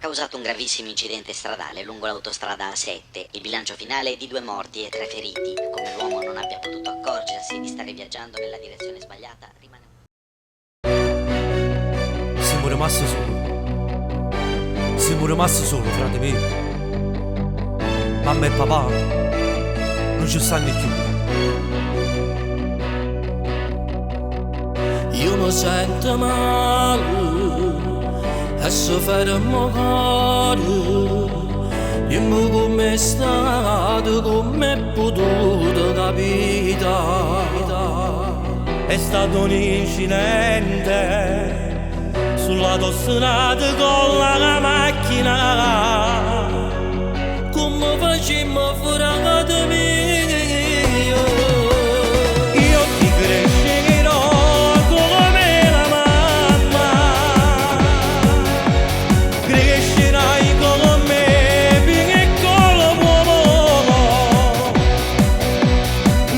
causato un gravissimo incidente stradale lungo l'autostrada A7. Il bilancio finale è di due morti e tre feriti. Come l'uomo non abbia potuto accorgersi di stare viaggiando nella direzione sbagliata, rimane... Siamo rimasti soli. Siamo rimasti soli, frate mio. Mamma e papà non ci stanno più. Io mi sento male e se fermo cuore. Dimmi com'è stato, com'è potuto capitare. È stato un incidente sull'autostrada con la macchina. Come facciamo frate mio? Io ti crescerò come la mamma, crescerai con me piccolo uomo,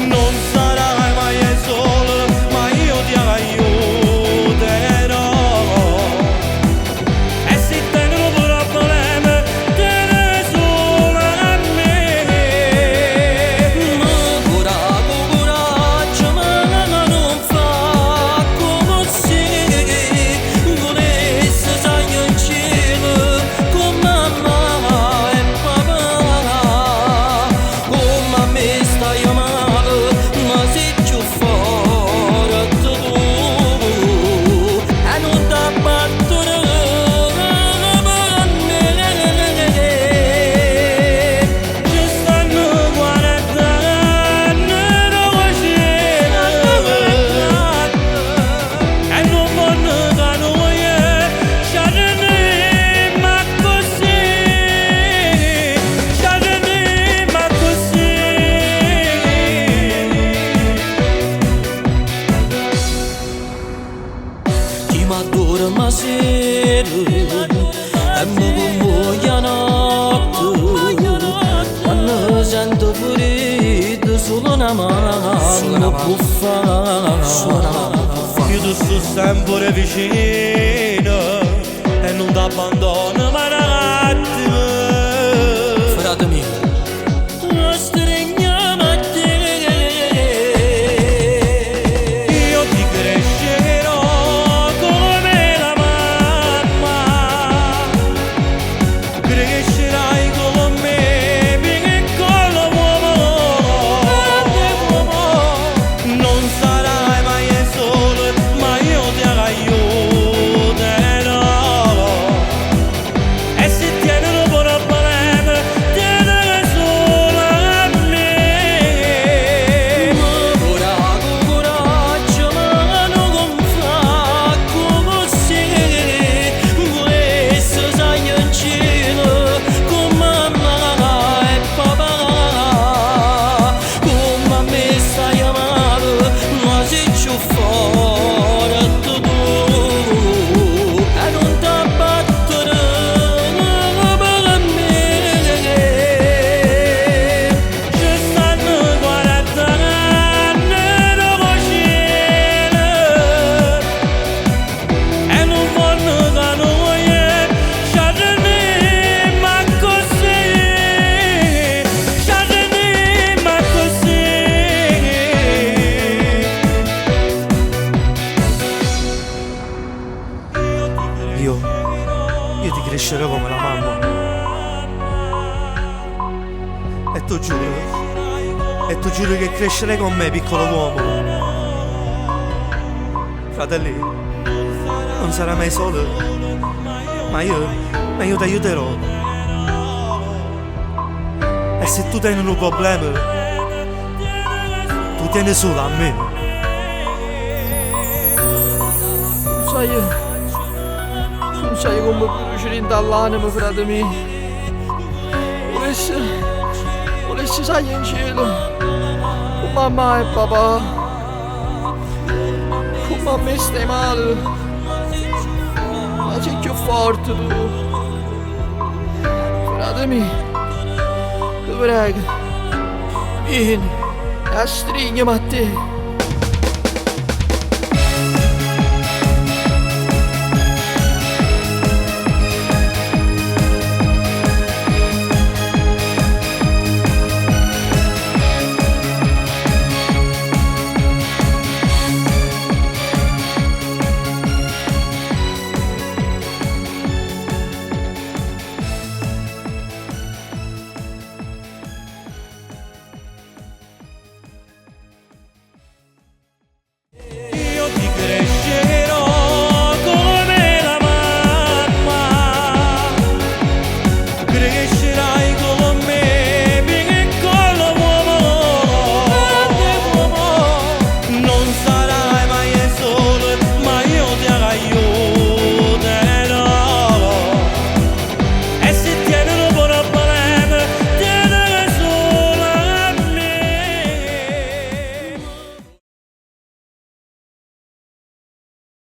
non sarai mai solo, ma io ti aiuterò. E se tieni un problema, te ne solo a me. Ma coraggio, coraggio, ma non fa così. Volesse salire in cielo con mamma e papà. Come a me stai male, ma sei più forte tu. E non t'abbattere per me. Ci stanno 40 anni cielo e non vanno da noi, ci ma così, ci ma così. Chi m'addorme sera e mi commuoia notte. Quando sento freddo solo una mano può fare. Io ti sto sempre vicino e non ti abbandono mai un attimo. Frate mio, stringiamo a te. Io ti crescerò come la mamma, crescerai con me piccolo uomo, non sarai mai solo, ma io ti aiuterò. E se tieni un problema, tieni solo a me. Ma coraggio, coraggio, ma non fa così. Volesse salire in cielo con mamma e papà. Come a me stai male, ma sei più forte tu. E non t'abbattere per me. Ci stanno 40 anni cielo e non vanno da noi, ci ma così, ci ma così. Io ti crescerò come la mamma. E tu giuro, e tu giuro che crescerai con me, piccolo uomo. Fratelli, non sarai mai solo, ma io ti aiuterò. E se tu tieni un problema, tu tieni solo a me. Non sai, non sai come bruciare dall'anima, frate mio. Volesse, volesse salire in cielo con mamma e papà. Come a me stai male. Ma sei più forte tu. Frate mio, ti prego, vieni, stringimi a te.